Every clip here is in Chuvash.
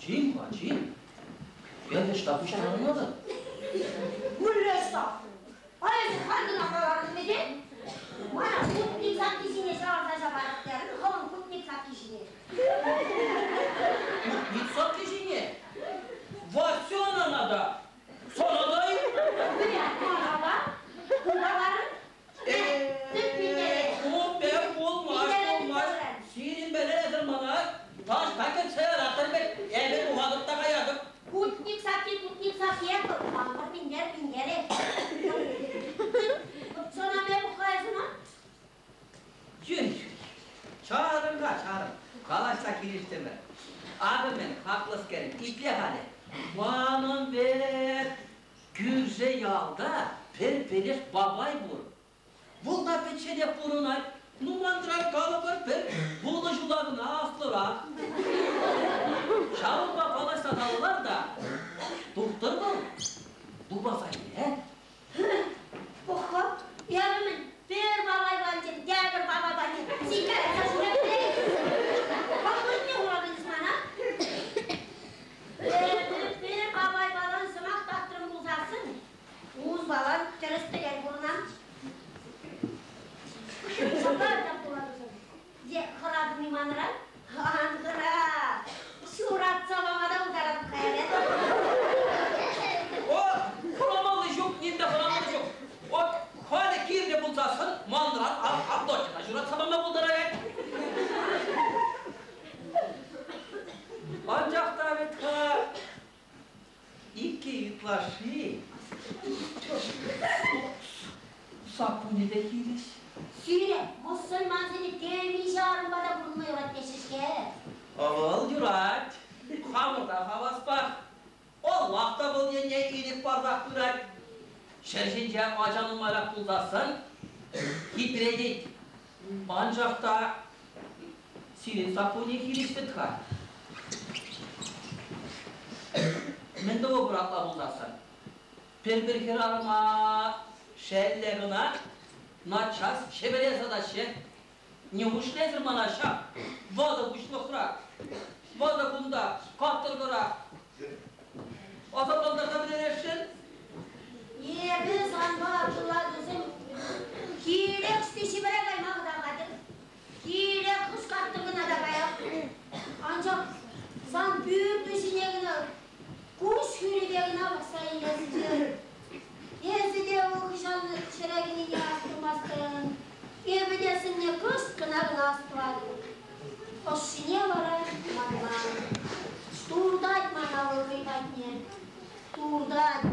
Чим-ха, чим. Эпӗ ӑҫта пуҫтарӑнатӑн? Мӗнле ӑҫта? А эсӗ халь кӑна каларӑн вӗт Мана кутник сакки ҫине ҫавӑрса ҫапатӑп терӗн, хӑвӑн кутник сакки ҫине. Кутник сакки ҫине? Васёна надо! Сана та-и? Мана та. Ку каларӑн. Ку пек пулмасть, пулмасть. Сирӗн пӗлетӗр мана, таҫта кӗтсе яратӑр пек, эпӗ тухатӑп та каятӑп. Кутник сакки, кутник сакки, хамӑр минтер, минтерех. Сана ме пухайсӑна? Юрий Юрьевич, чарӑн-ха, чарӑн. Калаҫса килӗштӗмӗр. Акӑ мӗн, хаклӑскерӗм, итле-халӗ. Манӑн пек кӳршӗ ялта пӗр пӗлӗш бабай пур. Вӑл та пӗчченех пурӑнать. Ну, манран калӑпӑр пӗр вунӑ ҫула кӑна аслӑрах. Ҫавӑнпа калаҫса татӑлар та тухтӑр вӑл лупаса иле. Пӑх-ха, эпӗ мӗн, пӗр бабай патӗнчен тепӗр бабай патне сиккелесе ҫӳреп Пахмӑртне хуратӑн мана. Эпӗ пӗр бабай палан сӑмах татрӑм пулсассӑн, Узбалан тӗрӗс-тӗкел пурӑнам. Ҫапла пулатӑн. Е хӑратӑн-и манран? Ан хӑра! Ҫуратса пама та пултаратӑп каярах. О, хӑрамалли ҫук, ним те хӑрамалли ҫук. Вот халӗ кирлӗ пулсассӑн манран Авдотья ҫуратса пама пултараять. Анчах та вӗт-ха иккӗ ытлашши саккунӗпе хирӗҫ. Сире мӑсӑльмансене темиҫе арӑмпа та пурӑнма юрать теҫҫӗ-ҫке. Вӑл юрать. Хамӑр та хаваспах. Аллах та вӑл енне ирӗк парсах пырать. Ҫӗр ҫинче ача нумайрах пулсассӑн хитретет. Анчах та сирӗн саккунне хирӗҫ вӗт-ха. Мӗн тӑвӑпӑр апла пулсассӑн? Пӗр-пӗр хӗрарӑма шелле кӑна наччас Ҫӗпӗре сатаҫҫӗ. Неушлӗ эсӗр мана ҫак ватӑ пуҫлӑхра, ватӑ кунта, каторгӑра асаплантарса пӗтересшӗн? Эпӗ санпа Абдулла тусӑм килех Ҫӗпӗре кайма хӑтарматӑп. Киле хускаттӑм кӑна та каяп. Анчах сан пӳртӳ ҫине кӑна куҫ хӳрипе кӑна пӑхса илесчӗ. Эсӗ те вӑл хӑҫан ҫӗре кӗнине астумастӑн. Эпӗ те сӑнне кӑшт кӑна кӑна астӑватӑп. Ӑшшине вара манман. Туртать мана вӑл хӑй патне. Туртать.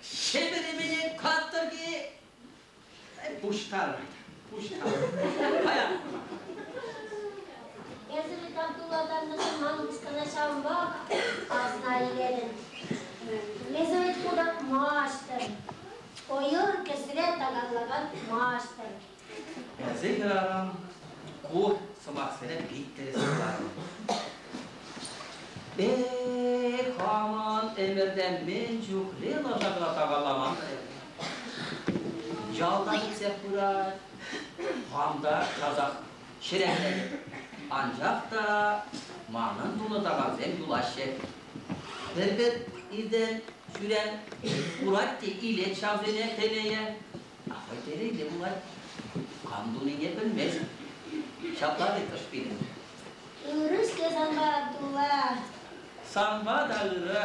Ҫӗпӗре каторги пуҫтарать, пуҫтарать. Паян. Эсӗ вӗт Абдулла ман упӑшкана ҫавӑнпах асна илетӗн. Эсӗ вӗт хутак маҫтӑр. Ӑйӑр кӗсре таканлакан маҫтӑр. Эсӗ, хӗрарӑм, ку сӑмахсене пит тӗрӗс каларӑн. Эх, хамӑн ӗмӗрте мӗн чухлӗ лаша кӑна таканламан та эпӗ. Ялта пӗтсех пырать, хам та часах ҫӗре кӗретӗп. Анчах та манӑн тунӑ такансем юлаҫҫӗ. Пӗр-пӗр иртен ҫӳрен курать те илет ҫавсене телее. А хӑй телейлӗ пулать. Кам тунине пӗлмест. Ҫапла тет пирӗн. Ырӑ-ҫке санпа, Абдулла. Санпа та ырӑ.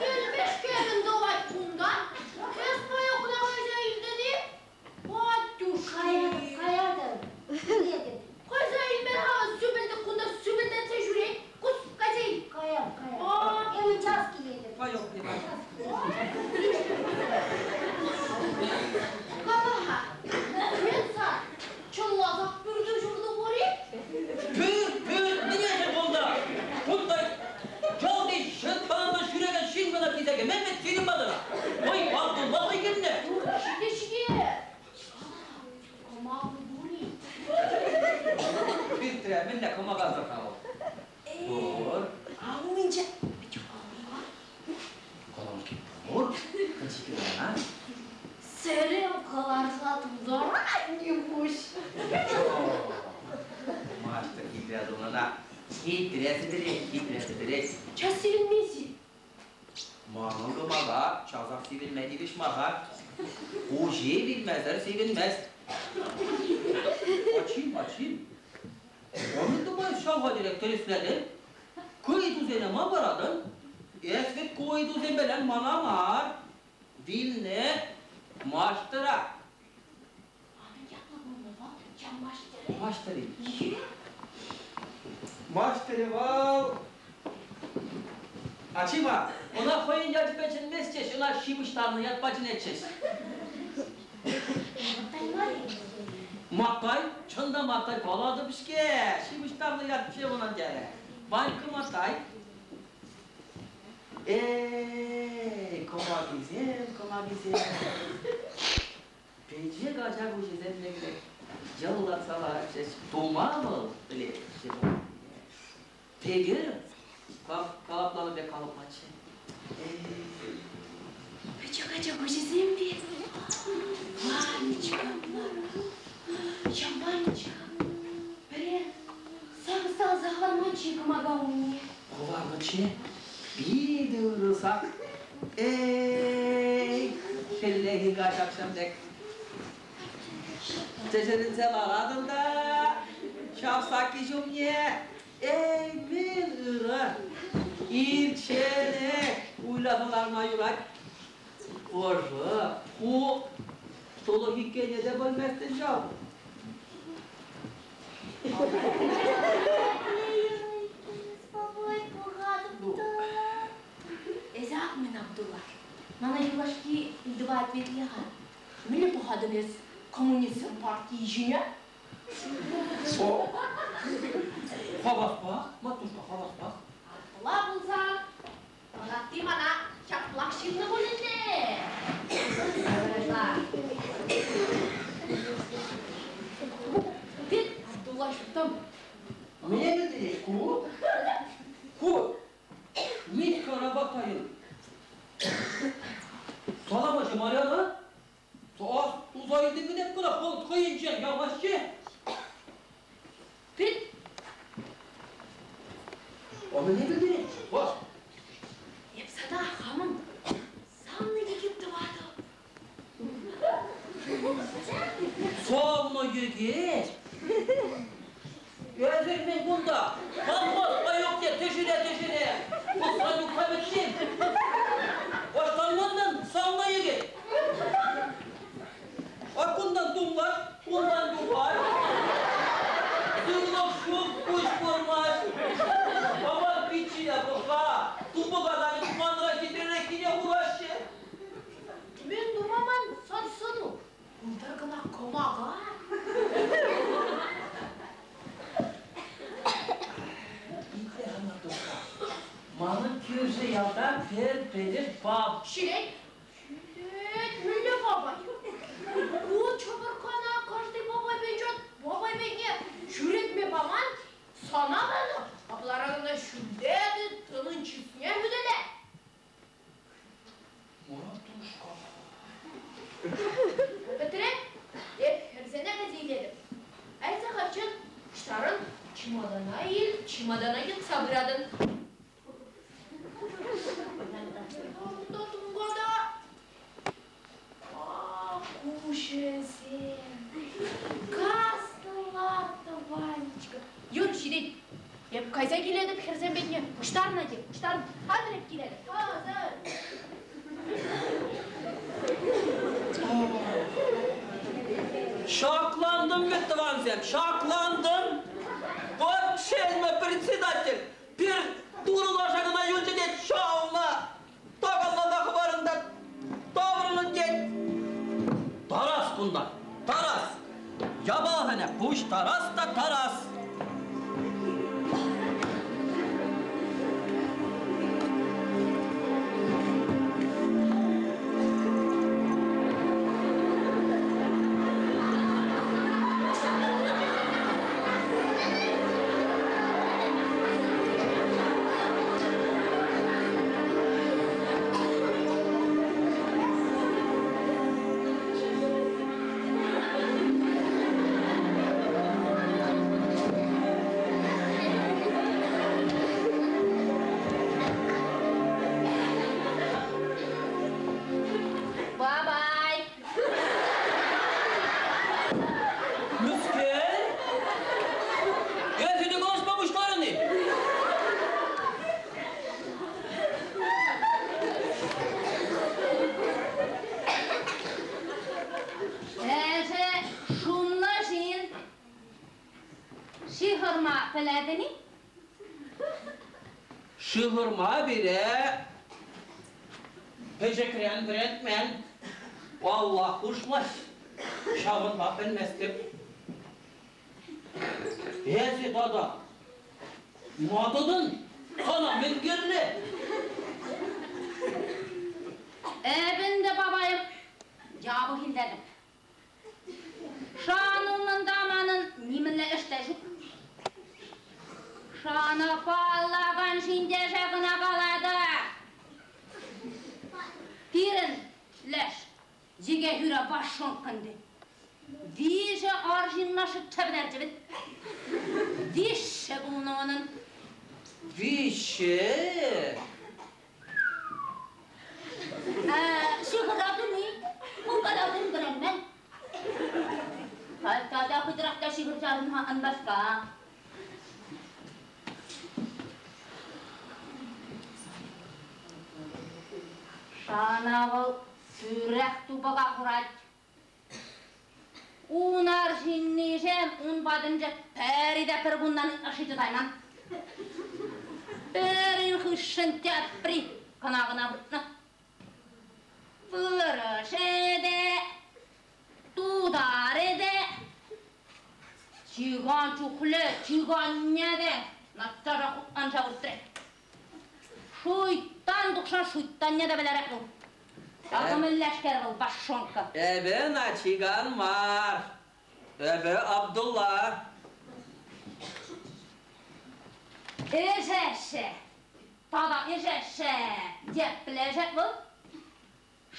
Келмешкерӗн тӑвать кунта. Эс мана куна кайса илтӗн-и? Батюшки. Каятӑп. Килетӗп. Кайса илме-ха сӳпӗлтӗк кунта сӳпӗлтетсе ҫӳрет. Кус, кайса ил. Каяп, каяп. Эпӗ час килетӗп. Пойдем, Кала-ха, Петя, чӑнласах пӳртӗ ҫуртӑ пур-и? Пӳрт, пӳрт, мӗне кунта? Кунта ялти ҫӑтманлӑ ҫӳрекен ҫын кӑна килсе кӗмен вӗт сирӗн патӑра. Ой, Абдулла хӑй килнӗ. Ҫитӗ-ҫке. Кӑмака пур-и? Пӳртре мӗнле кӑмакасӑр-ха вӑл? Пур. А умӗнче Колонки пур. Пӗчӗккӗ кӑна. Сӗрем кӑларса тутарать нихуҫ. Маҫтӑр килтӗр. Килсе тунӑна хитре сӗтӗрет, хитре сӗтӗрет. Час сивӗнмест-и? Манӑн кӑмака часах сивӗнме тивӗҫ мар-ха. Хуҫи вилмесӗр сивӗнмест. Ачин, ачин. Мӗн тума ҫав хатӗрех тӗрӗслетӗн? Ку ыйтусене ма паратӑн? Эс вӗт ку ыйтусемпелен мана мар, вилнӗ маҫтӑра. Манӑн ятлӑ пулнӑ вӑл, ҫав маҫтӑрӗ. Маҫтӑр-и? Маҫтӑрӗ вӑл Ачи-ма, ӑна хӑйӗн ячӗпе чӗнместчӗҫ, ӑна ҫыпӑҫтарнӑ ятпа чӗнетчӗҫ. Маттай, чӑн та Маттай калатӑп-ҫке, ҫыпӑҫтарнӑ ят-ҫке унӑн терӗ. Ванькка Маттай. Эй, кӑмакисем, кӑмакисем. Пӗчӗк ача куҫӗсем пек йӑллатса ларатчӗҫ. Тума вӑл пӗлетчӗ. Текӗр калапланӑ пек калӑплатчӗ. Пӗчӗк ача куҫӗсем пек Ванечка, ҫав Ванечка, пӗре савӑ-савӑ хӑварманччӗ кӑмака умне. Хӑварнӑччӗ. Питӗ ырӑ сак. Эй, хӗллехи каҫ акҫам пек. Тӗшӗрӗлсе ларатӑн та ҫав сакки ҫумне Эй, мӗн ырӑ! Ирчченех уйласа ларма юрать. Ӑшӑ, ку тӑлӑх иккенне те пӗлместӗн ҫав. Эсӗ ак мӗн, Абдулла, мана юлашки ыйтӑва ответле-ха. Мӗнле пӑхатӑн эс коммунистсен партийӗ ҫине? О, хаваспах, матушка, хаваспах. Апла пулсан, ватти мана ҫаплах ҫырнӑ пуль ӗнтӗ. Тет Абдулла ҫуттӑм. Мӗне пӗлтерет ку? Ку Михха Рабатайӑн саламачӗ Марьяна. Ах, туса илтӗм эп кӑна, вӑл хӑйӗнчен ямасть-и? Пит. А мӗне пӗлтерет? Ваш. Эп сана хамӑн савнӑ йӗкӗт тӑватӑп. Савнӑ йӗкӗт? Эсир мӗн кунта? Колхоз паёкне тӗшӗре-тӗшӗре пусса юхса пӗтсен. Ӑҫтан мантан савнӑ йӗкӗт? А кунтан тумлать, унтан тухать. Сывлӑх ҫук, куҫ курмасть. Аван пиччене пӑх-ха, тупӑка та манра хитререххине хураҫҫӗ. Мӗн тума ман сан сӑну? Унта кӑна кӑмака. Итле-ха, матушка, манӑн кӳршӗ ялта пӗр пӗлӗш баб. Ҫӳрет. Ҫӳрет. Мӗнле бабай? Ку чӑпӑрккана каждый бабай пенчет, бабай пекне ҫӳретме паман, сана панӑ, апларан ӑна ҫӳлте тыт, тӑнӑн чысне хӳтӗле. Матушка. Пӗтре, эп хӗрсене кӗтсе илетӗп. Эсӗ хальччен пуҫтарӑн, чемодана ил, чемодана йӑтса пыратӑн. Унта тунката. Ах, куҫӗсем. Каснӑ лартнӑ Ванечка. Юр ҫитет. Эп кайса килетӗп хӗрсем патне. Пуҫтарнӑ те, пуҫтарнӑ. Хатӗр эп килетӗп. Хатӗр. Ҫаклантӑм вӗт, тӑвансем, ҫаклантӑм. Вот шельма председатель, пир турӑ лаша кӑна юлчӗ тет ҫавна. Таканласа хӑварӑн та таврӑнӑн тет. Тарас кунта, Тарас! Япаласене пуҫтарас та тарас! Ҫыхӑрма пӗлетӗн-и? Ҫыхӑрма пире пӗчӗкрен вӗрентмен. Паллах, хушмасть. Ҫавӑнпа пӗлместӗп. Эсӗ тата ма тӑтӑн? Сана мӗн кирлӗ? Эпӗ ӗнтӗ, бабайӑм, япӑх илтетӗп. Шанунӑн та манӑн нимӗнле ӗҫ те ҫук. Шана паллакан ҫинтеше кӑна калатӑп. Пирӗн леш йӗке хӳре вашшӑнккӑн тет. Виҫӗ арҫынна шӳтсе пӗтерчӗ вӗт. Виҫҫӗ пулнӑ унӑн. Виҫҫӗ? Ҫыхӑратӑн-и? Пултаратӑн вӗренмен. Халь тата хытӑрах та ҫыхӑрчарӑн-ха ан васка. Шана вӑл тӳрех тупӑка хурать. Ун арҫыннисем ун патӗнче пӗри те пӗр кунтан ытлашши чӑтайман. Пӗрин хыҫҫӑн тепри кӑна-кӑна выртнӑ. Вырӑсӗ те, тутарӗ те, чикан чухлӗ чиканне те начарах хутланса выртрӗ. Шуйттан тухсан шуйттанне те вӗлерет вӑл. Акӑ мӗнлешкер вӑл Пашшонкка. Эпӗ начикан мар. Эпӗ Абдулла. Ӗҫеҫҫӗ. Тата ӗҫеҫҫӗ. Епле ӗҫет вӑл?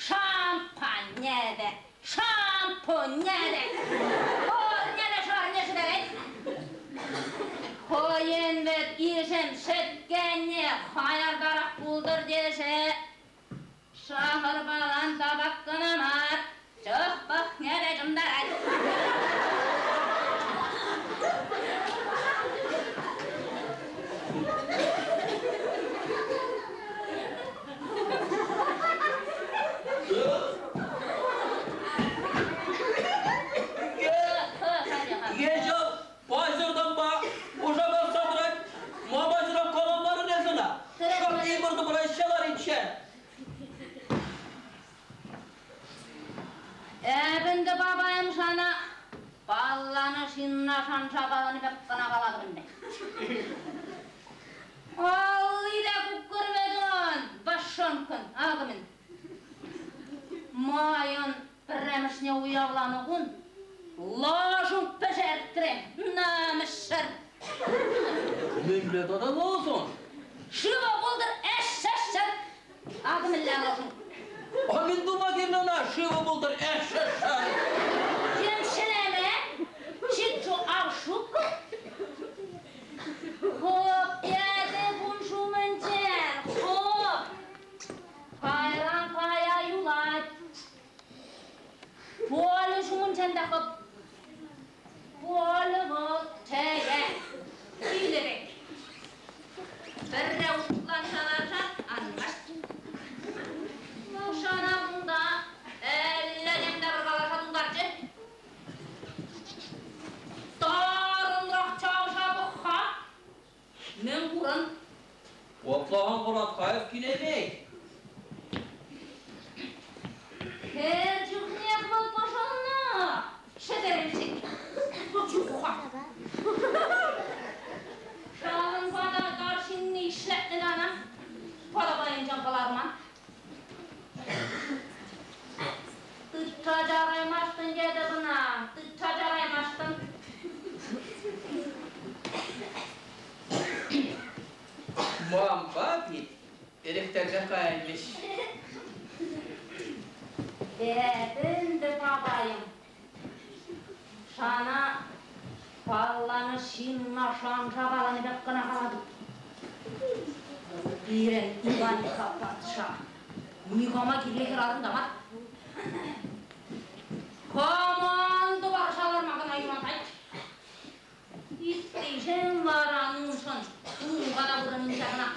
Шампанне те, шампунне те, пурне те шарне ҫитерет. Хӑйӗн вӗт ишӗм сӗткенне хаяртарах пултӑр тесе сахӑрпалан табак кӑна мар, чӑх пӑхне те чӑмтарать. Ежов пасӑртанпа ушака сатрать, ма пасӑра каламарӑн эс ӑна? Ҫак йывӑр ҫӑлариччен. Эп ӗнтӗ бабайӑм сана палланӑ ҫынна шанса каланӑ пек кӑна калатӑп ӗнтӗ. Алли те кукӑр вӗт ун, Вашшонкӑн, акӑ мӗн. Майӑн пӗрремӗшне уявланӑ кун лашун пӗҫертрӗ, намӑссӑр. Мӗнле тата лашун? Шыва пултӑр СССР. Акӑ мӗнле лашун. А мӗн тума кирлӗ ӑна шывӗ пултӑр СССР? Темшӗлеме ҫиччу ав шуткӑ. Хоп, эсӗ кун ҫумӗнчен, хоп. Кайран кая юлать. Поле ҫумӗнчен те хӑп. Поле вӑл чее, килӗ пек. Пӗрре утланса ларсан анмасть. Нушана кунта элле тем те пӗр каласа тултарчӗ. Тарӑнрах чавса пӑх-ха. Мӗн курӑн? Отлаған Мураткаев кинемей. Хӗр чухнех вӑл пӑшӑлнӑ, шӗтӗрӗлчӗк. Чуха. Ҫавӑнпа та арҫынни ӗҫлетнӗ ӑна. Палапайӗнчен кӑларман. Тытса чараймастӑн тетӗп ӑна, тытса чараймастӑн. Мампа пит эрехтерсех кайрӗҫ. Эп ӗнтӗ, папайӑм, сана палланӑ ҫынна шанса каланӑ пек кӑна калатӑп. Пирӗн Иванька патша никама кирлӗ хӗрарӑм та мар. Команда парса ларма кӑна юратать. Ыттисем вара уншӑн унпа та вырӑнӗнче кӑна.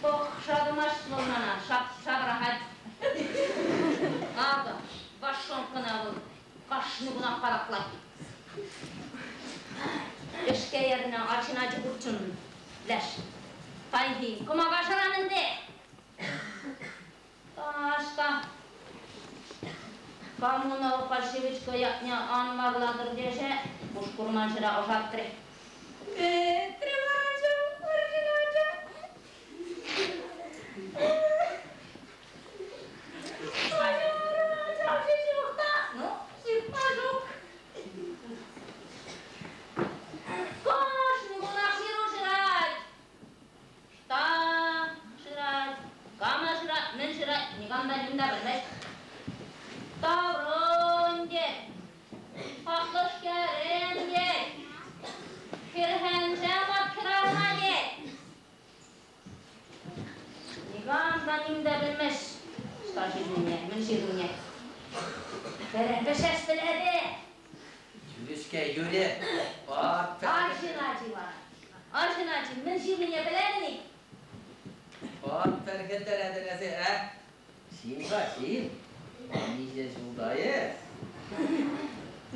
Пӑхса тӑмасть вӑл мана, ҫапса пӑрахать. Акӑ, Вашонкӑна вӑл кашни. Кашни кунах параклать. Ӗҫке ернӗ арҫын ачи пурччӗ леш. Хайхи кӑмака шыран ӗнтӗ. Таҫта коммуналӑх большевичка ятне ан варлатӑр тесе пуш курман ҫӗре ӑсатрӗ. Пӗтрӗ вара ҫав арҫын ача. Ну, ҫыртма ҫук. Кашни кунах ҫыру ҫырать. Ӑҫта шырать, кама шырать, мӗн шырать, никам та ним та пӗлмест. Таврӑн тет, хаклӑскерӗм тет, хӗрхенсе ват хӗрарӑма тет. Никам та ним те пӗлмест ӑҫта ҫырнине, мӗн ҫырнине. Пӗшес пӗлетӗп. Юрӗ-ҫке, юрӗ. Арҫын ачи вара. Арҫын ачи мӗн ҫырнине пӗлетӗн-и? Пат пӗрхӗнтеретӗн эсӗ, ә? Ҫын-ха, ҫын. Миҫе ҫулта эс?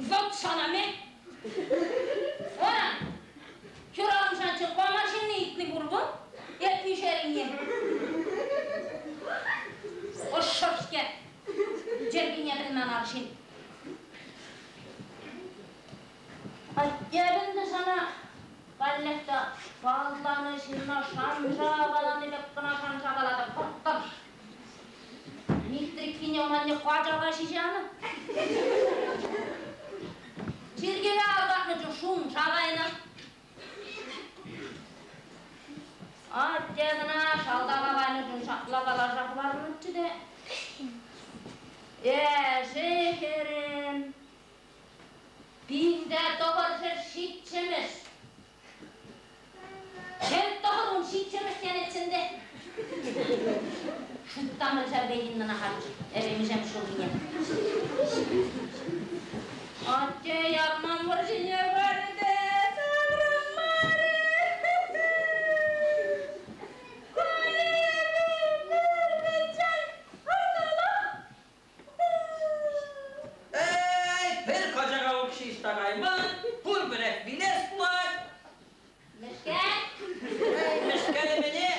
Вӑт сана ме! Вара, хӗрарӑм шанчӑк пама ҫынни ыйтни пур вӑл, эп мишерине. Ӑшшӑрскер, йӗркине пӗлмен арҫын. Атте ӗнтӗ сана каллех те палланӑ ҫынна шанса каланӑ пек кӑна шанса калатӑп, вӑрттӑн. Митриккине манне качака ҫиҫанӑ. Чиркӗве аркатнӑ чух шунша кайнӑ. Атте кӑна шалтака кайнӑ чун ҫапла каласа хӑварнӑччӗ те. Эсӗ, хӗрӗм, 1977. 1917 тенӗччӗ ӗнтӗ. Шуттамӑн ҫав пекин халь эпӗ ҫулхине. Атте Ятман вӑрҫине вӗрте таврӑнмарӗ. Эй, пӗр качака укҫи ӑҫта кайман, пурпӗрех вилес пулать. Мӗшкен? Эй, мӗшкенӗ-мӗне?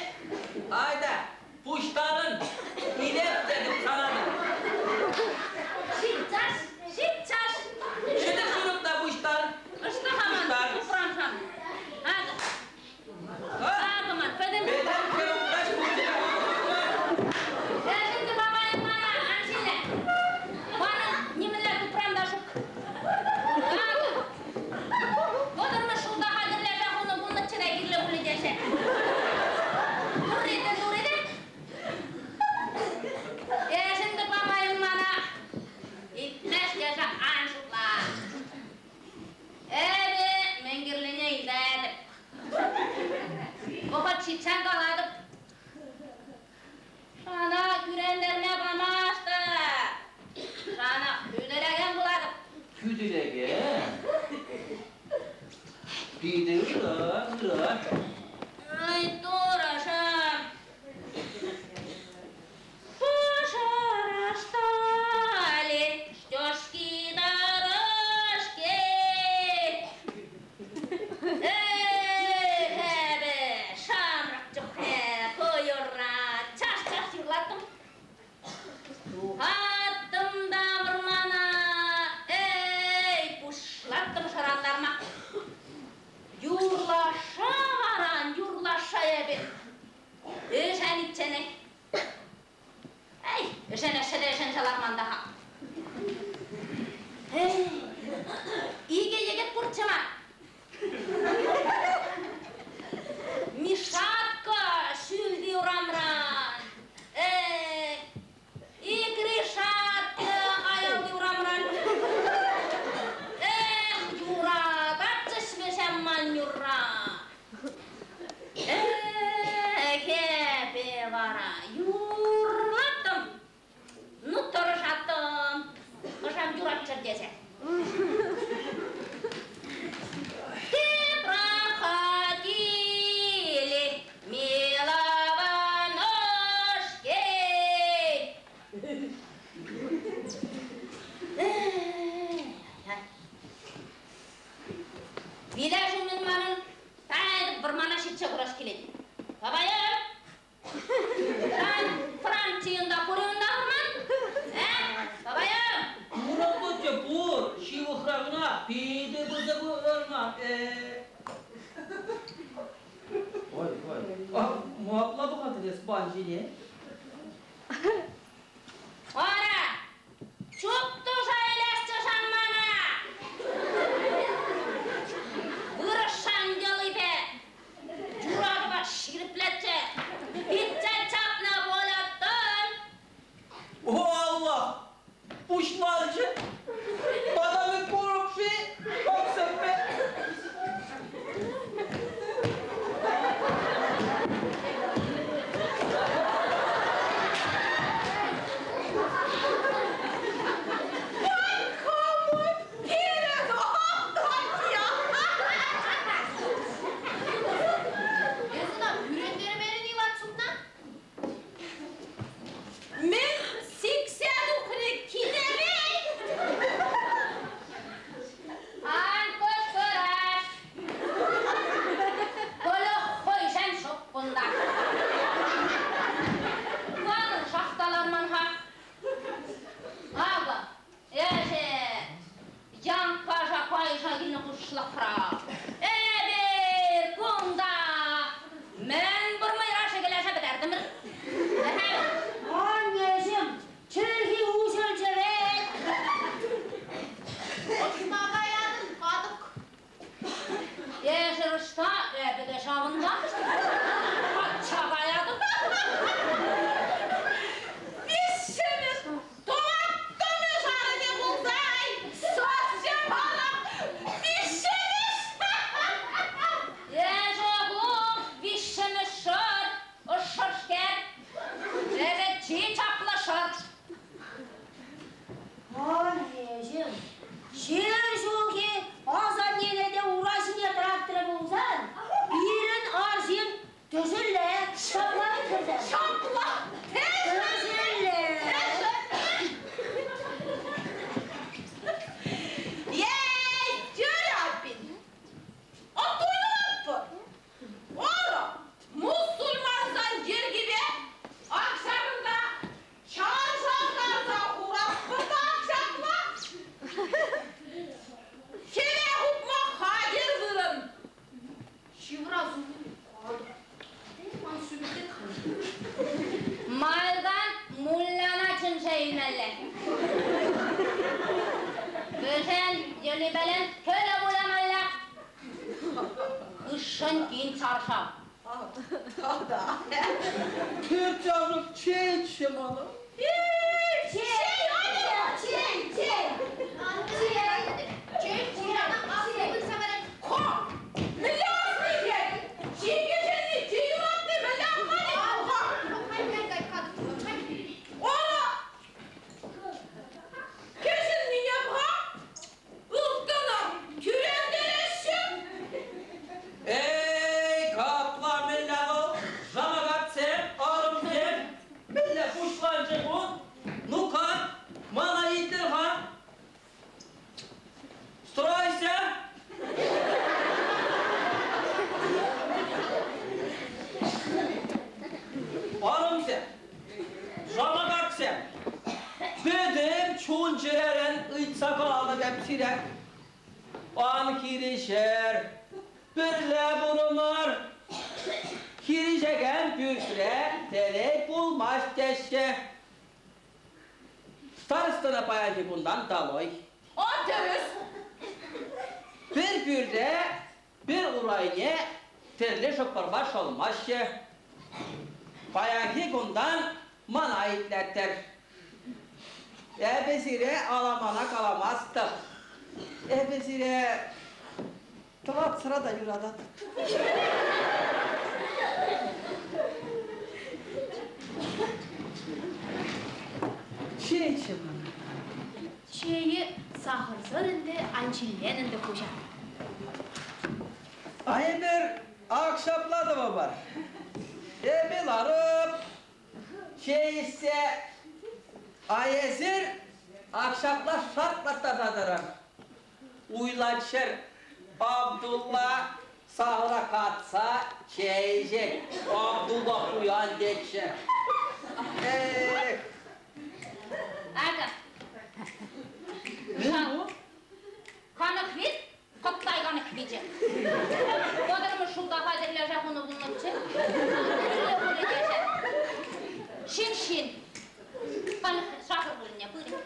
Айта, пуҫтарӑн, илеп тетӗп сана та. Ҫиччас, ҫиччас. Ҫӗтӗк ҫурӑк та пуҫтар. Ӑҫта-ха ман упрансан? Акӑ. Акӑ ман пӗтӗм. Пӗтӗм хӗрупраҫ пулчӗ. Ӗнтӗ бабайӑм мана ан ҫилле. Манӑн нимӗнле тупрам та ҫук. Акӑ. 30-мӗш ҫулта хатӗрлесе хунӑ пулнӑччӗ те кирлӗ пулӗ тесе. Турри те турри те. Эс ӗнтӗ бабайӑм мана итлес тесе ан шутла. Эпӗ мӗн кирлине илтетӗп. Вӑхӑт ҫитсен калатӑп. Сана кӳрентерме памастӑп. Сана хӳтӗлекен пулатӑп. Хӳтӗлекен? Питӗ ырӑ, ырӑ. Ай, Турӑшӑм! Пожара стали стежки дорожки. Эх, эпӗ ҫамрӑк чухне ку юрра час-час юрлаттӑм. Тухаттӑм та вӑрмана, эй, пуҫлаттӑм шӑрантарма. Юрлаша варан, юрлаша эпӗ. Ӗшеничченех. Эй, ӗшенессе те ӗшенсе ларман та-ха. Эй, икӗ йӗкӗт пурччӗ мар. Мишатка ҫӳлти урамран. Эй, ик Ришатка аялти урамран. Эх, юрататчӗҫ вӗсем ман юрра. Эх, эпӗ вара юрлаттӑм. Ну, тӑрӑшаттӑм. Ӑшам юратчӑр тесе. питӗ пысӑк вӑрман. Ой, ой. Ма апла пӑхатӑн эс ман ҫине? Ара, чуп туса илесчӗ сан мана! Вырӑссан йӑлипе юратӑва ҫирӗплетсе пичче чапнӑ пулӑттӑн. О, Аллах! Пуҫланчӗ! Мана мӗн курӑп-ши? Хапсӑрпе! Эс ӑна кӳрентермерӗн-и ватсупна? Мӗн сиксе тухрӗ кинемей? Ан кӑшкӑраш! Коля хӑйшӗн ҫук кунта. Манӑн шахта ларман-ха. Акӑ, эсӗ Янккаша кайса килнӗ хушлӑхра. Эпир кунта мӗн пур мӑйра шӗкӗлесе пӗтертӗмӗр. Аннеҫӗм, чӗлхи уҫӑлчӗ вӗт. Ӑҫта каятӑн, катӑк? Эсӗ ӑҫта, эпӗ те ҫавӑнтах. Качча каятӑп. Виҫҫӗмӗш, тӑваттӑмӗш арӑмӗ пулсан, сасчӗ мана виҫҫӗмӗш. Эсӗ ку виҫҫӗмӗш шӑр, ӑшшӑрскер. Эпӗ чи чаплӑ шӑр. Аннеҫӗм, ҫӗр ҫулхи асаннене те ура ҫине тӑратрӗ пулсан, пирӗн арҫын тӗсӗлле ҫапла вӗт Ҫапла. Тӗсӗлле. Ей, Тюряпин, аттуйлатпӑр. Ара, мусульмансан йӗркипе ак ҫакӑнта чаршав карса хуратпӑр та ак ҫапла. Хӗве хупма хатӗр вырӑн. Ҫывӑрас умӗн катӑк. Ман сӳмӗртет Малтан мулляна чӗнсе илмелле. Вӗсен йӑлипелен кӗлӗ вуламалла. Хыҫҫӑн тин чаршав. Пӳрт чейччӗ мана. Чей, чей, чей. Чей хуҫана аслӑ пырса парать. Ха! Мӗнле асли хӗр? Чи кӗҫӗнни, чи юратни мӗнле аппанӗ? Ха! Кай, кай, катӑк, кай. Ара! Кӗҫӗннине пӑха, ылтӑна кӳрентереҫҫӗ. Эй, капла мӗнле вӑл? Жамагатсем, арӑмсем, мӗнле пуҫланчӗ ку? Ну-ка, мана итлӗр-ха. Стройся! Арӑмсем, жамагатсем, пӗтӗм чун-чӗререн ыйтса калатӑп эп сире. Ан хирӗҫӗр, пӗрле пурӑнӑр. Хирӗҫекен пӳртре телей пулмасть теҫҫӗ. Старостӑна паянхи кунтан долой. Ан тӗрӗс. Пӗр пӳрте, пӗр урайне тӗрлӗ шӑпӑрпа шӑлмаҫҫӗ. Паянхи кунтан мана итлеттӗр. Эпӗ сире аламана каламастӑп. Эпӗ сире тӑватсӑра та юрататӑп. Чейччӗ мана. Чейи сахӑрсӑр ӗнтӗ, ан ҫиллен ӗнтӗ хуҫа. А эпир ак ҫапла тӑвӑпӑр. Эпӗ ларӑп, чей ӗҫсе, а эсир ак ҫапла шартлаттарса тӑрӑр. Уйлать ҫӗр Абдулла сахӑра катса чей ӗҫет. Абдулла пуян тетчӗ. Эх! Акӑ, Мӗн ку? канӑхви. тӑчӗ. Вӑтӑрмӗш ҫулта хатӗрлесе хунӑ пулнӑччӗ. Кирлӗ пулӗ тесе. Ҫын ҫын. Халь сахӑр вырӑнне пырӗ.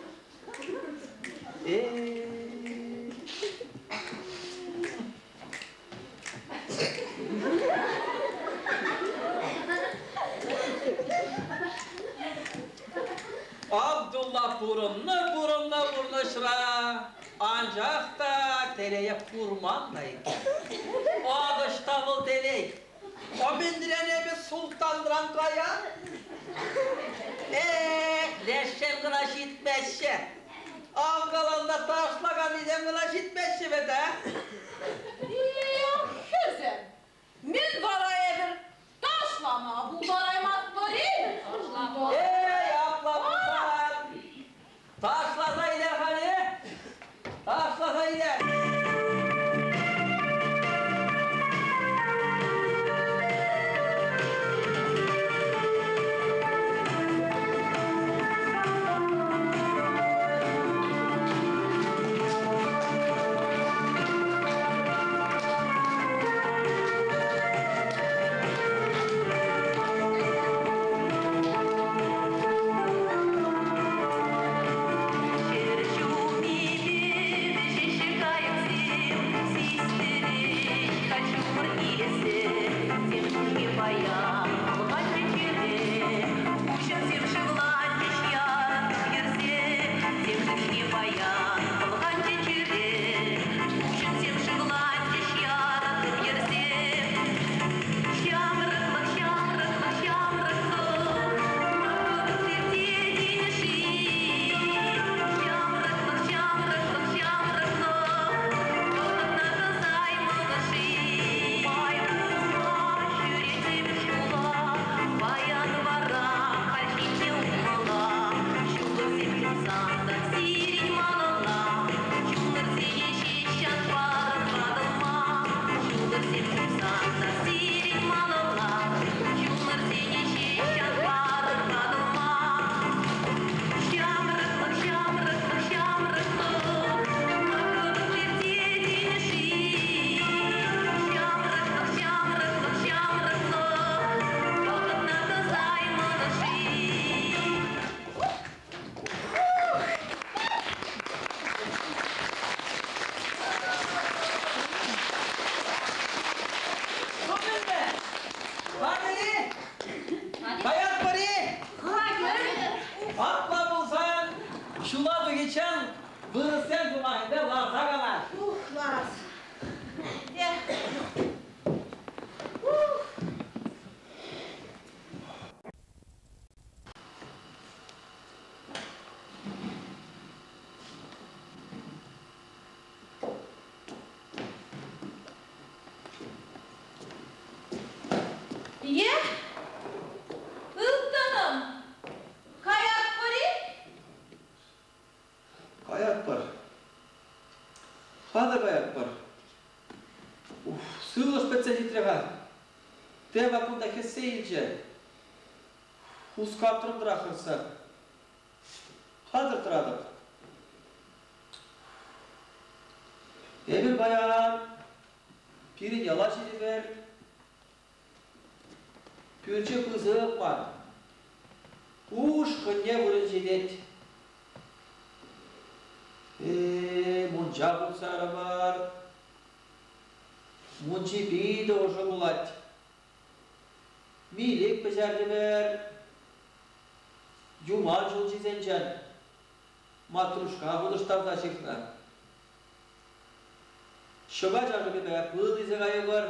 Абдулла пурӑннӑ, пурӑннӑ пурнӑҫра, анчах та телее курман та иккен. Ак ӑҫта вӑл телей? Мӗнрен эпӗ султанран каян? Эх, лешсем кӑна ҫитмеҫҫӗ. Авкаланса ташлаканнисем кӑна ҫитмеҫҫӗ вӗт, а? Эх, хӗрсем, мӗн вара эпир ташлама пултараймастпӑр-и? Эй, апла пулсан, ташласа илер-ха, Ташласа илер! Апла пулсан, ҫула тухиччен вырӑссен сӑмахӗпе ларса калаҫ. Ух, ларас. Эх. Е, ылтӑнӑм, каятпӑр-и? Каятпӑр. Хатӗр каятпӑр. Уф, сывлӑш пӗтсе ҫитрӗ-ха. Тепӗр кунта хӗссе илчӗ. Хускатрӑм трахӑрса. Хатӗр тӑратӑп. Эпир паян пирӗн яла ҫитӗпӗр. Пӳрчӗ пысӑк мар. Ушкӑнне вырӑн ҫитет. Э, мунча хутсарӑмӑр. Мунчи питӗ ӑшӑ пулать. Милӗк пӗҫертӗмӗр. Юман ҫулҫисенчен матрушка хутӑштарса ҫыхнӑ. Ҫӑка чашӑкӗпе пыл илсе кайӑпӑр.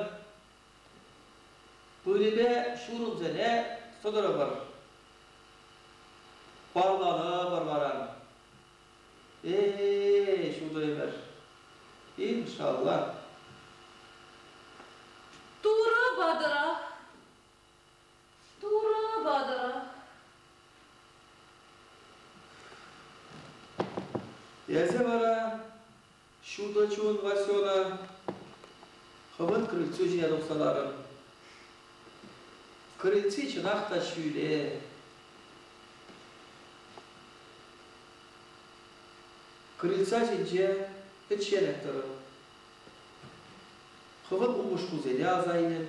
Пылӗпе ҫурӑмсене сӑтӑрӑпӑр. Парланӑпӑр вара. Э-э, ҫутӑ ӗмӗр. Иншалла. Турӑ патӑрах. Турӑ патӑрах. Эсӗ вара, ҫутӑ чун Васёна, хӑвӑн крыльцу ҫине тухса ларӑн. Крыльци чӑнах та ҫӳле. Крыльца ҫинче пӗчченех тӑрӑн. Хӑвӑн упӑшкусене аса илӗн,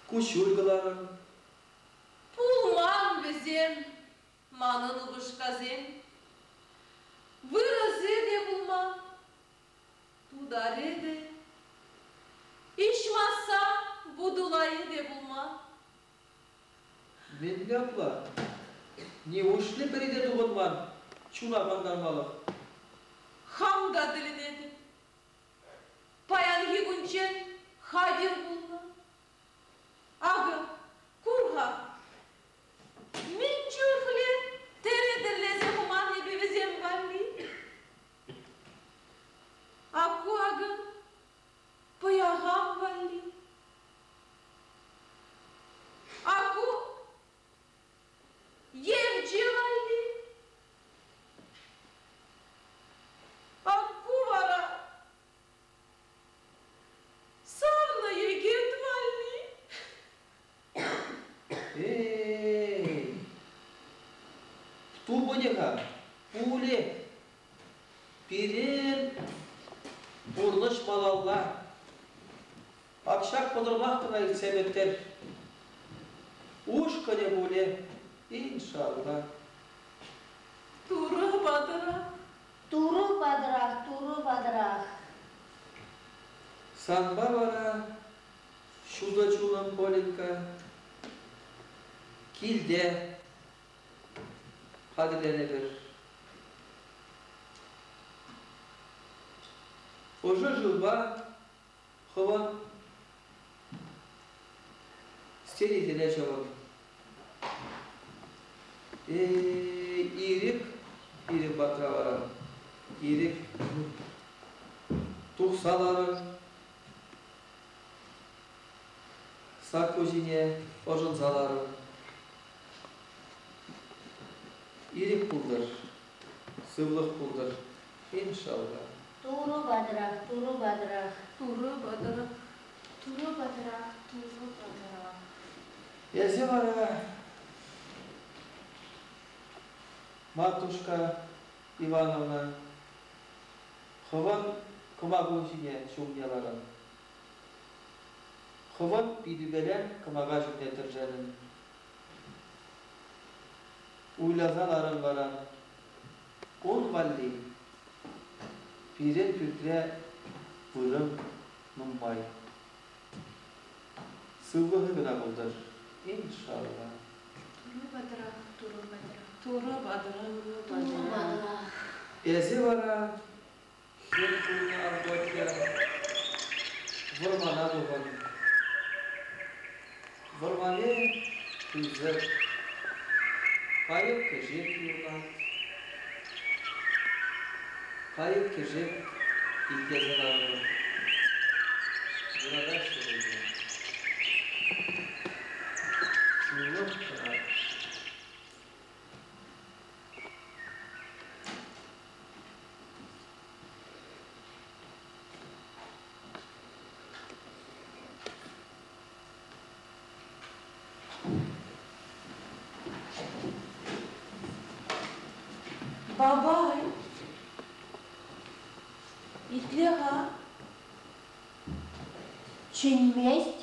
куҫҫуль кӑларӑн. Пулман вӗсем, манӑн упӑшкасем. Вырӑсӗ те пулман, тутарӗ те. Иҫмасса Будулайӗ те пулман. Мӗнле апла? Нивушлӗ пӗри те тупӑнман чуна кантармалӑх? Хам та тӗлӗнетӗп. Паянхи кунччен хатӗр пулнӑ. Акӑ, кур-ха, мӗн чухлӗ тӗрӗ тӗрлесе хуман эпӗ вӗсем валли. Ак ку акӑ пӑяхам валли. Ак ку евчӗ валли. Ак ку вара савнӑ йӗкӗт валли. Эй, тупӑнӗ-ха, пулӗ. Пирӗн пурнӑҫ малалла. Ак ҫак пӑтӑрмах кӑна иртсе пӗттӗр. Ушкӑнӗ пулӗ, иншалла. Турӑ патӑрах. Турӑ патӑрах, Турӑ патӑрах. Санпа вара, ҫутӑ чунӑм Коленька, килте хатӗрленӗпӗр. Ӑшӑ шывпа хӑвӑн стенисене ҫӑвӑн. Ирӗк, ирӗк патра вара, ирӗк тухса ларӑн. Сакку ҫине ӑшӑнса ларӑн. Ирӗк пултӑр, сывлӑх пултӑр, иншалла. Турӑ патӑрах, Турӑ патӑрах. Турӑ патӑрах. Турӑ патӑрах, Турӑ патӑрах. Эсӗ вара, матушка Ивановна, хӑвӑн кӑмаку ҫине ҫумне ларӑн. Хӑвӑн питӳпеле кӑмака ҫумне тӗршӗнӗн. Уйласа ларӑн вара. Ун валли пирӗн пӳртре вырӑн нумай. Сывлӑхӗ кӑна пултӑр, иншалла. Турӑ патӑрах, Турӑ патӑрах. Турӑ патӑрах. Турӑ патӑрах. Эсӗ вара хӗр пулнӑ Авдотья вӑрмана тухӑн. Вӑрманӗ пысӑк, кайӑк-кӗшӗк юрлать. Кайӑк-кӗшӗк итлесе ларӑпӑр. Юратаҫҫӗ вӗсем. Сывлӑх тӑрать. Бабай, итле-ха. Чӗнмест.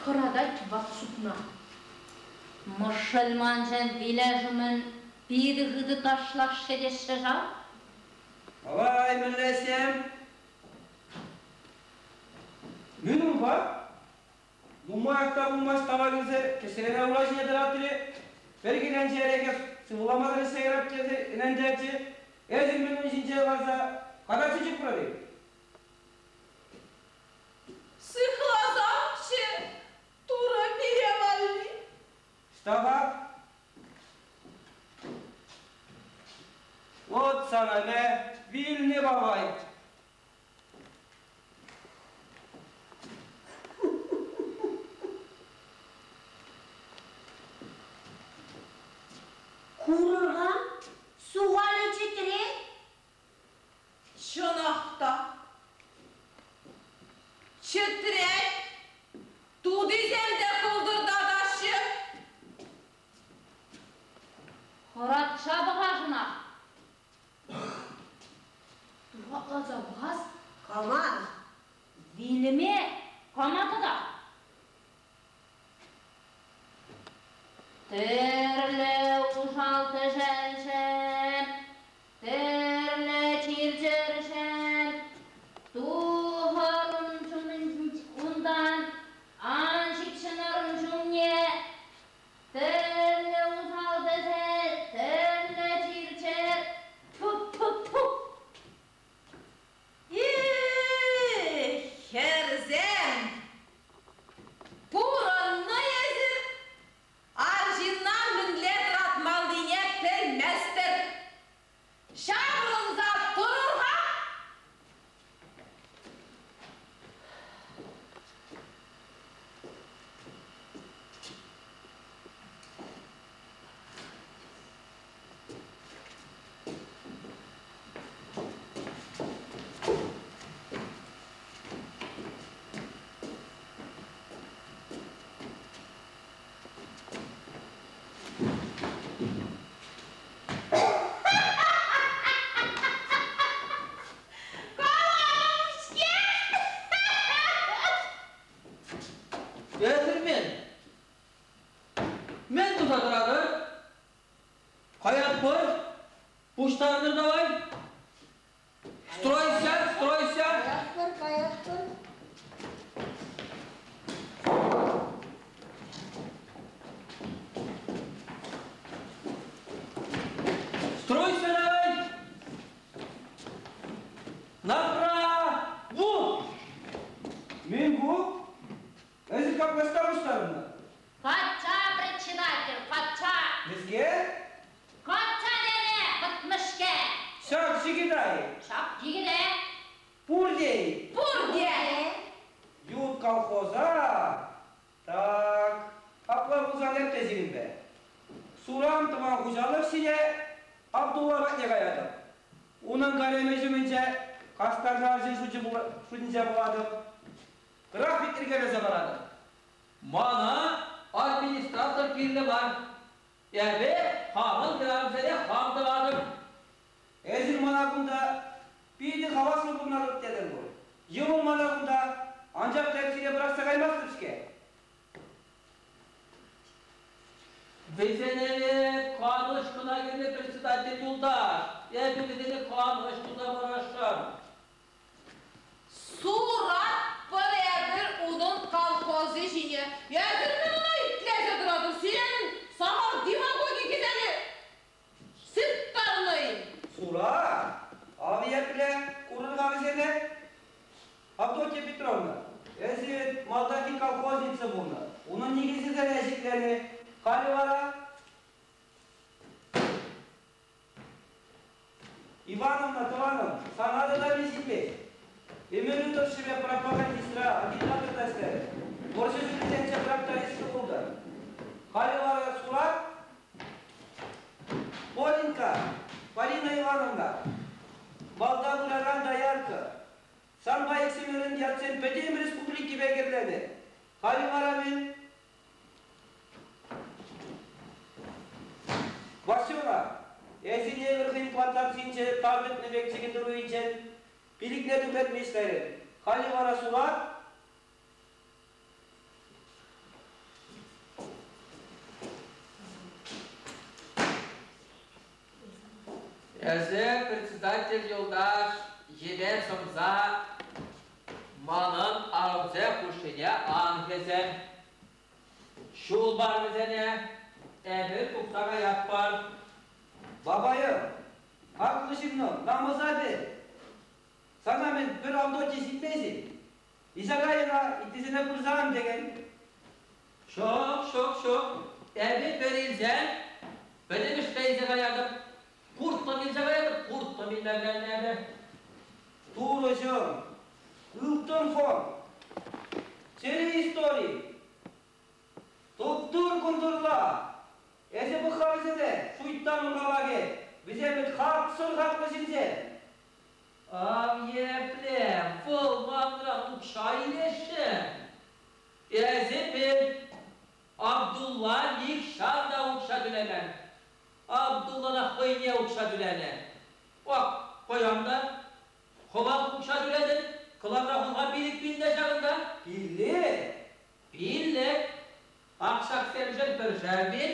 Хӑратать ват супна. Мӑшӑлманшӑн вилес умӗн питӗ хытӑ ташлаҫҫӗ теҫҫӗ ҫав. Давай, мӗнлесем? Мӗн унпа? Нумаях та пулмасть тава килсе кӗсрене ура ҫине тӑратрӗ. Пӗр киленче эрехе сывламасӑр ӗҫсе ярап тесе ӗнентерчӗ. Эсир мӗн ун ҫинче ларса катаччи чупрӑр-и? Сыхласамччӗ, Турӑ пире валли. Ӑҫта-ха? Вот сана мә, вилнӗ бабай. Курӑр-ха, сухалӗ чӗтрет. Чӑнах та. Чӗтрет. Тутисем те кӑлтӑртатаҫҫӗ. Хӑратса пӑхасӑнах. Хакласа пӑхас. Кама? Вилӗме кама тата? Тӗрлӗ усал тӗшӗлшӗн, тӗрлӗ чир-чӗршӗн тухӑр унтан, ан ҫыпҫӑнӑр ун ҫумне. Тӗрлӗ усал тӗсел, тӗрлӗ чир-чӗр, тьфу-тьфу-тьфу! Эх, хӗрсем! Пурӑннӑ эсир, арҫынна мӗнле тӑратмаллине пӗлместӗр. Ҫаврӑнса тӑрӑр-ха! Каларӑм-ҫке! Эсир мӗн? Мӗн туса тӑратӑр? Каятпӑр? Пуҫтарӑнӑр давай. Стройся, стройся. Каятпӑр, каятпӑр. Стройся давай. Направо! Мӗн ку? Эсир капкаста пуҫтарӑннӑ. Патша председатель, патша! Мӗскер? Патша тенӗ, пӗтмӗшке! Ҫак чикӗтай. Ҫак йӗкӗте! Пурте-и? Пурте! Ют колхоза. Так, апла пулсан эп те сирӗнпе. Суран тӑван хуҫалӑх ҫине Абдулла патне каятӑп. Унӑн каремӗ ҫумӗнче хастар арҫын шутӗнче пулатӑп. График йӗркелесе паратӑп. Мана администратор кирлӗ мар. Эпӗ хамӑн хӗрарӑмсене хам тӑватӑп. Эсир мана кунта питӗ хаваслӑ пурӑнатӑп тетӗр пуль. Йывӑр мана кунта, анчах та эп сире пӑрахса каймастӑп-ҫке. Вӗсене канӑҫ кӑна кирлӗ председатель юлташ. Эпӗ вӗсене канӑҫ туса парасшӑн. Суратпӑр эпир унӑн колхозӗ ҫине. Эсир мӗн ӑна итлесе тӑратӑр? Сирӗн сахал демагоги кӗсене сыптарнӑ-им? Сура, ав епле курӑн-ха вӗсене. Авдотья Петровна, эсир малтанхи колхозница пулнӑ. Унӑн никӗсӗсене ҫӗкленӗ. Халӗ вара Ивановна, тӑванӑм, сана та виҫипех. Ӗмӗрӳ тӑршшӗпе пропагандистра, агитаторта ӗҫлерӗ. Вӑрҫӑ ҫулӗсенче трактористка пултӑр. Халӗ вара Сура Поленька, Полина Ивановна, малта пыракан доярка. Санпа иксӗмӗрӗн ятсем пӗтӗм республикипе кӗрленӗ. Халӗ вара мӗн? Васёна, эсӗ евӗр хӑй плантацинче тар тытнӑ пек чӗкӗнтӗр уйӗнчен пилӗкне тӳрлетмест кайрӗ. Халӗ вара сула. Эсӗ, председатель юлташ, йӗпе сӑмса манӑн арӑмсем хушшине ан хӗсӗн. Ҫул пар вӗсене, эпир тухса каятпӑр. Бабайӑм, хаклӑ ҫыннӑм, намӑса пӗл. Сана мӗн, пӗр Авдотья ҫитмест-и? Исакайӑна ыттисене пырса ан текен. Ҫук, ҫук, ҫук. Эпӗ пӗр илсен пӗтӗмӗшпе илсе каятӑп. Курттӑм илсе каятӑп, курттӑм илме вӗреннӗ эпӗ. Турӑҫӑм, ылтӑн фонд, чӗрӗ истори, туп-тур кӑнтӑрла. Эсӗ пӑх-ха вӗсене, шуйттан урхамахӗ, вӗсем вӗт хаксӑр хаклӑ ҫынсем. Ав епле, вӑл манран укҫа илесшӗ. Эсӗ пӗл, Абдулла нихҫан та укҫа тӳлемен. Абдуллана хӑйне укҫа тӳленӗ. Ак, паян та. Хӑвах укҫа тӳлетӗн, кӑларса хунха 5000 те ҫакӑнта. 5? 5. Ак ҫаксемшӗн пӗршер пин,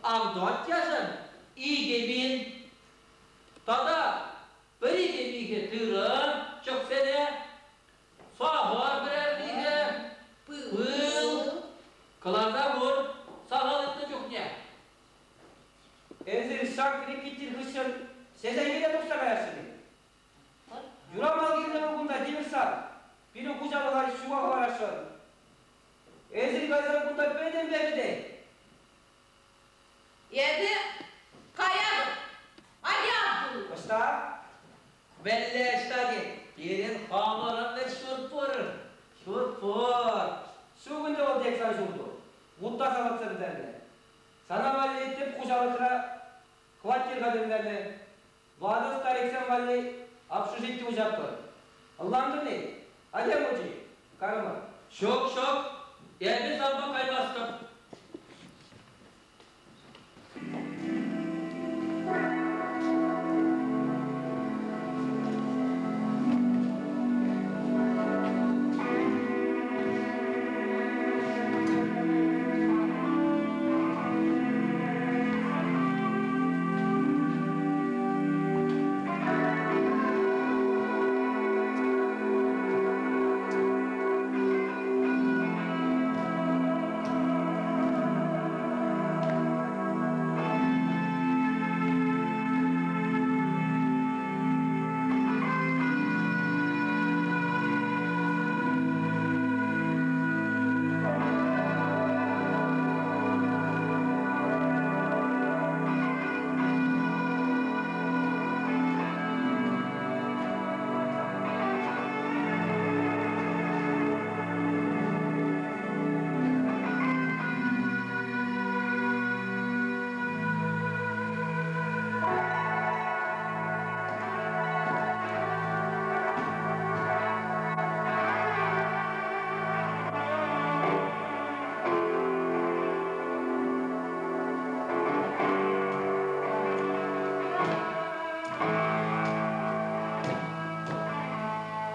Авдотьяшӑн 2000. Тата пӗр-икӗ михӗ тырӑ, чӑхсене, сахӑр пӗрер михӗ, пыл. Кӑларса хур, сахал ыйтнӑ чухне. Эсир ҫак рекетир хыҫҫӑн ҫеҫенкене тухса каясшӑн-и? Юрамал килнӗ вӑл кунта тимӗр сан. Пирӗн хуҫалӑха ҫука хӑварасшӑн. Эсир кайсан кунта пӗтӗмпе пӗтет. Эпӗ каятӑп. Атя, Абдул. Ӑҫта? Мӗнле ӑҫта тет? Пирӗн хамӑрӑн вӗт ҫурт пур. Ҫурт пур. Ҫук ӗнтӗ вӑл тек сан ҫурту. Вутта салатса пӗтернӗ. Сана валли тӗп хуҫалӑхра хваттер хатӗрленӗ. Ватӑ стариксем валли общежити уҫатпӑр. Ӑнлантӑн-и? Атя, мучи, карӑмӑр. Ҫук, ҫук, эпӗ санпа каймастӑп.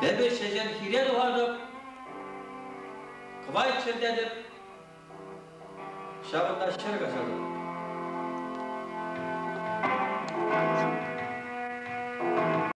Эпӗ ҫеҫен хире тухатӑп, кӑвайт чӗртетӗп, ҫавӑнта ҫӗр каҫатӑп.